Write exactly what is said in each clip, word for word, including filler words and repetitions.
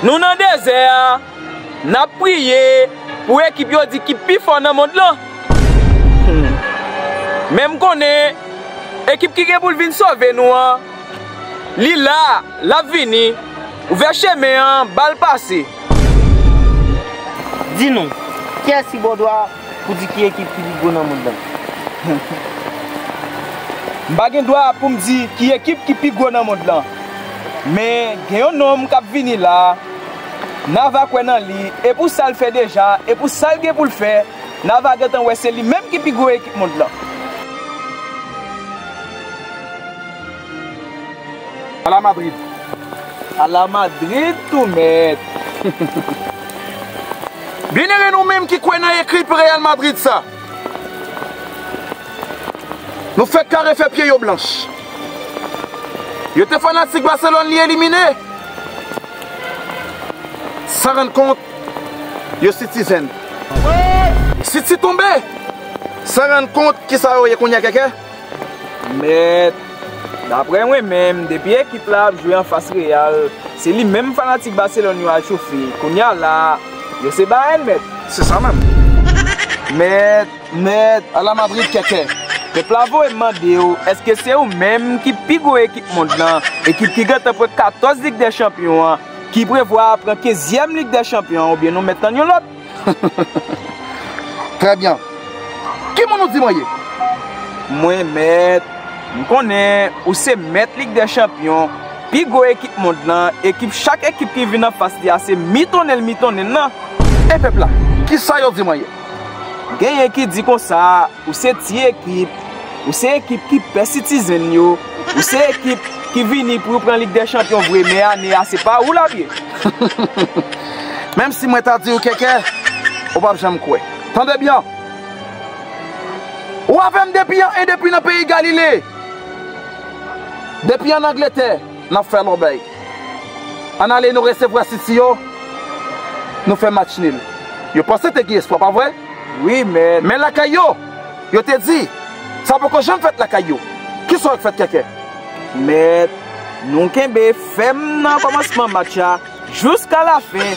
Nou nan dezè a, n ap priye pou ekip yo di ki pi fò nan mond lan. Hmm. Men m konnen, ekip ki gen pou l vin sove nou an, li la, l ap vini. Ouvè chemen an, ba l pase. Di nou, kiyès ki gen dwa pou di ki ekip ki pi gwo nan mond lan? M pa gen dwa pou m di ki ekip ki pi gwo nan mond lan. Men gen yon nonm k ap vini la, n a va kwè nan li, e pou sa l fè deja, e pou sa l gen pou l fè, n a va gentan wè se li menm ki pi gwo ekip mond lan. Ala Madrid. Ala Madrid tou, mèt. Byenere nou menm ki kwè nan ekip Real Madrid sa. Nou fèk kare fè pye yo blanch. Yo te fanatik Barcelone, li elimine. San rann kont, yo Citizen. City tonbe. San rann kont, kisa yo ye kounye a, Kèkè? Mèt, daprè mwen menm, depi ekip la ap jwe anfas Real, se li menm fanatik Barcelone yo al chofe. Kounye a la, yo se Bayern, mèt. Se sa menm. Mèt, mèt, ala Madrid, Kèkè. Pèp la voye m mande w, èske se ou menm ki pi gwo ekip mond lan, ekip ki gentan pran katòz Lig dè Chanpyon an, ki prevwa pran kenzyèm Lig dè Chanpyon an, oubyen nou mèt tann yon lòt? Trè byen. Ki moun ou di mwen ye? Mwen mèt. M konnen ou se mèt Lig dè Chanpyon, pi gwo ekip mond lan, ekip, chak ekip ki vin anfas li a se mitonnen l mitonnen l nan. E pèp la, kisa yo di mwen ye? Genyen ki di konsa, ou se ti ekip, ou se ekip ki pè Citizen yo, ou se ekip ki vini pou yo pran Lig dè Chanpyon vre, men ane a se pa ou l ap ye. Menm si mwen ta di w Kèkè, ou p ap janm kwè. Tande byen. Ou avè m depi an, e depi nan peyi Galile. Depi an Angletè, n ap fè lòbèy. Ann ale, nou resevwa City yo, nou fè match nil. Yo panse te gen espwa, pa vre? Wi, mèt. Men lakay yo, yo te di, sa poko janm fèt lakay yo. Kisa w wè k fèt, Kèkè? Mèt, nou kenbe fèm nan kòmansman match la, jiska lafen.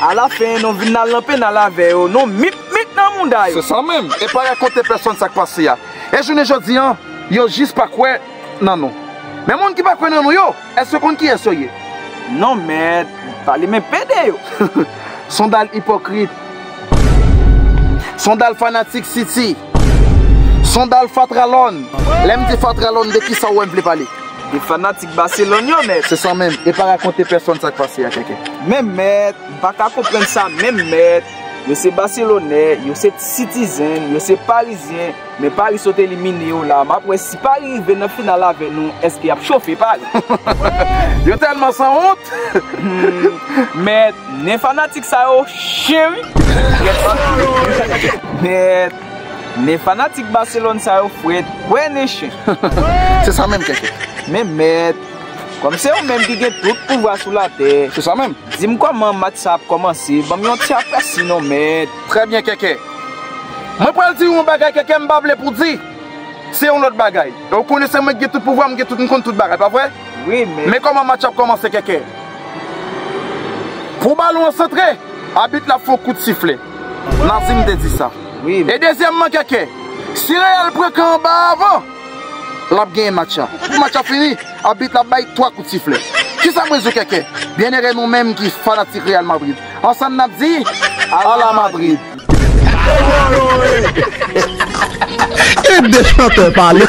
Alafen, nou vin al nan penal avè yo, nou mit mit nan mouda yo. Se sa menm, e pa rakonte pèsonn sa k pase a. E jounen jodi an, yo jis pa kwè nan nou. Men moun ki pa kwè nan nou yo, èske w konn kiyès yo ye? Non, mèt, pale men pede yo. Sondal ipokrit. Sondal fanatik City. Sondal fatralòn. Lè m di fatralòn, de kisa w wè m vle pale? De fanatik Barcelone yo, mèt. Se sa menm. E pa rakonte pèsonn sa k pase a, Kèkè. Men mèt, m pa ka konprann sa menm, mèt. Yo se Baselonè, yo se Citizen, yo se Parizyen. Men Paris sot elimine yo la. M ap wè si Paris rive nan final avè nou, èske y ap chofe Paris? Yo tèlman sanwont. Hmm, men nen fanatik sa yo chen, wi. Men nen fanatik Barcelone sa yo frèt, kwè nen chen. Se sa menm, Kèkè. Men mèt, kòm se ou menm ki gen tout pouvwa sou latè. Se sa menm. Di m kòman match sa ap kòmanse. Ban m yon ti apèsi non, mèt. Trè byen, Kèkè. Mwen pral di w yon bagay, Kèkè, m pa vle pou di se yon lòt bagay. E w konnen se mwen ki gen tout pouvwa, m gen tout, m konn tout bagay, pa vre? Wi, mèt. Men kòman match ap kòmanse, Kèkè? Pou balon an santre, abit la ap fè yon kout siflè. Nazim te di sa. Wi, mèt. E dezyèmman, Kèkè, si Real pran kan anba avan, l ap genyen match la. Pou match la fini, abit la bay twa kout siflè. Kisa mwen di w, Kèkè? Byenere nou menm ki fanatik Real Madrid. Ansanm n ap di, ala Madrid. Kèt de chantè pale.